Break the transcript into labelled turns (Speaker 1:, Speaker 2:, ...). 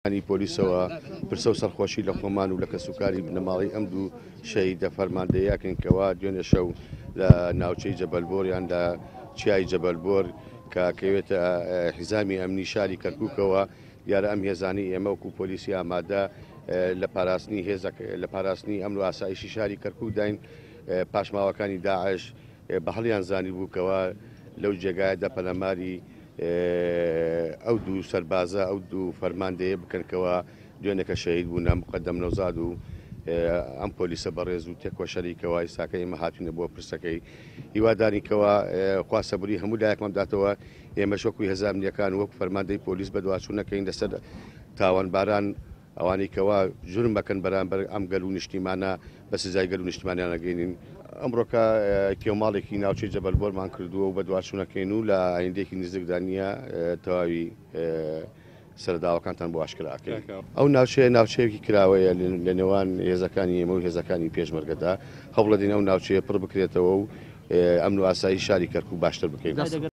Speaker 1: انی پۆلیسەوە پرسە و سەرخۆشی لە خۆمان و لە کەسوکاری بنەماڵەی ئەم دوو شەهیدە فەرماندەیە ئەکەین کەوا دوێنێ شەو لە ناوچەی جەبەل بۆر یان لە چیای جەبەل بۆر کە کەوێتە حیزامی ئەمنی شاری کەرکوکەوە دیارە ئەم هێزانەی ئێمە وەکو پۆلیسی ئامادە لە پاراستنی هێزە لە پاراستنی ئەمن و ئاسایشی شاری کەرکوک داین پاشماوەکانی داعش بە هەڵیان زانیبوو کەوا لەو جێگایەدا پەلاماری ئەو دوو سەربازە، ئەو دوو فەرماندەیە بکەن کەوا دوێنێکە شەهید بوونە، موقەدەم نەوزاد و ئەم پۆلیسە بەڕێز و تێکۆشەری کەوا ئیستاکە ئێمە هاتوینە بۆ پرسەکەی. هیوادارین کەوا خوا سەبری هەموو لایەکمان بداتەوە، ئێمەش وەکو هێزە ئەمنییەکان و وەکو فەرماندەی پۆلیس بەدواچوون نەکەین لەسەر تاوانباران، ئەوانەی کەوا جورم ئەکەن بەرامبەر ئەم گەل و نیشتیمانە بە سزای گەل و نیشتیمانیان ئەگەینین. ئەمڕۆکە کێوماڵێکی ناوچەی جەبەل بۆرمان کردووە و بەدواچوونەکەین و لە ئایندەیەکی نزیکدا نییە تەواوی سەرەداوەکانتان بۆ ئاشکرا ئەکەین. ئەو ناوچەیە ناوچەیەکی کراوەیە لە نێوان هێزەکانی ئێمە و هێزەکانی پێشمەرگەدا، هەوڵەدەین ئەو ناوچەیە پڕ بکرێتەوە و ئەمن و ئاسایشی شاری کەرکووک باشتر بکەین.